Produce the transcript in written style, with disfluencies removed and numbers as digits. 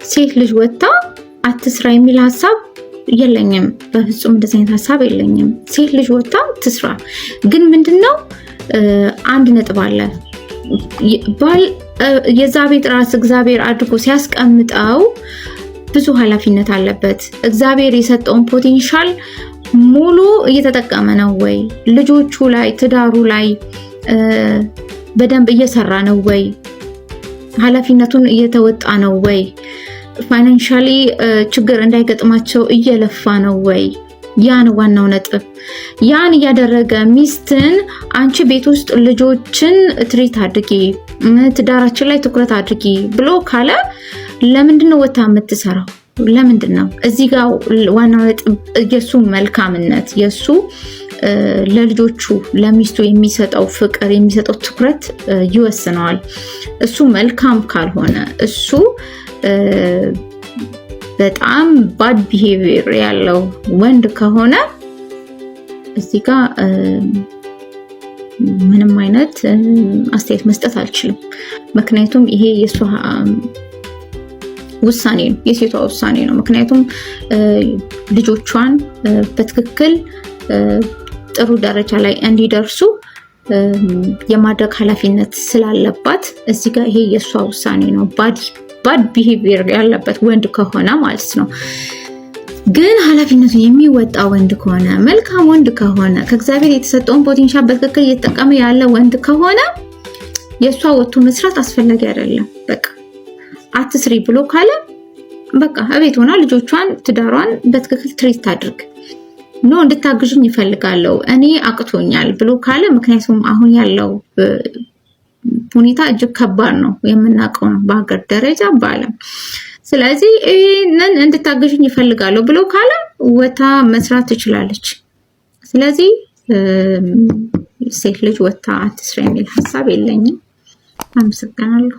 ሴት ልጅ ወጥታ አትስራ የሚል ሀሳብ የለኝም። በፍጹም እንደዚህ አይነት ሀሳብ የለኝም። ሴት ልጅ ወጥታ ትስራ። ግን ምንድነው አንድ ነጥብ አለ። ባል የዛ ቤት ራስ እግዚአብሔር አድርጎ ሲያስቀምጠው ብዙ ኃላፊነት አለበት። እግዚአብሔር የሰጠውን potential ሙሉ እየተጠቀመ ነው ወይ? ልጆቹ ላይ፣ ትዳሩ ላይ በደንብ እየሰራ ነው ወይ? ኃላፊነቱን እየተወጣ ነው ወይ? Financially ችግር እንዳይገጥማቸው እየለፋ ነው ወይ? ያን ዋናው ነጥብ። ያን እያደረገ ሚስትን አንቺ ቤት ውስጥ ልጆችን treat አድርጊ፣ ትዳራችን ላይ ትኩረት አድርጊ ብሎ ካለ ለምንድን ነው ወታ የምትሰራው? ለምንድን ነው? እዚህ ጋር ዋናው ነጥብ የእሱ መልካምነት፣ የእሱ ለልጆቹ ለሚስቱ የሚሰጠው ፍቅር፣ የሚሰጠው ትኩረት ይወስነዋል። እሱ መልካም ካልሆነ፣ እሱ በጣም bad behavior ያለው ወንድ ከሆነ እዚህ ጋር ምንም አይነት አስተያየት መስጠት አልችልም። ምክንያቱም ይሄ የእሷ ውሳኔ ነው፣ የሴቷ ውሳኔ ነው። ምክንያቱም ልጆቿን በትክክል ጥሩ ደረጃ ላይ እንዲደርሱ የማድረግ ኃላፊነት ስላለባት እዚህ ጋር ይሄ የእሷ ውሳኔ ነው። Bad behavior ያለበት ወንድ ከሆነ ማለት ነው። ግን ኃላፊነቱን የሚወጣ ወንድ ከሆነ፣ መልካም ወንድ ከሆነ፣ ከእግዚአብሔር የተሰጠውን potential በትክክል እየተጠቀመ ያለ ወንድ ከሆነ የእሷ ወጥቶ መስራት አስፈላጊ አይደለም። በቃ አትስሪ ብሎ ካለ በቃ እቤት ሆና ልጆቿን፣ ትዳሯን በትክክል treat ታድርግ። No፣ እንድታግዥኝ እፈልጋለሁ፣ እኔ አቅቶኛል ብሎ ካለ፣ ምክንያቱም አሁን ያለው ሁኔታ እጅግ ከባድ ነው፣ የምናውቀው ነው በሀገር ደረጃ፣ በዓለም። ስለዚህ ይህንን እንድታግዥኝ እፈልጋለሁ ብሎ ካለ ወታ መስራት ትችላለች። ስለዚህ ሴት ልጅ ወታ አትስራ የሚል ሀሳብ የለኝም። አመሰግናለሁ።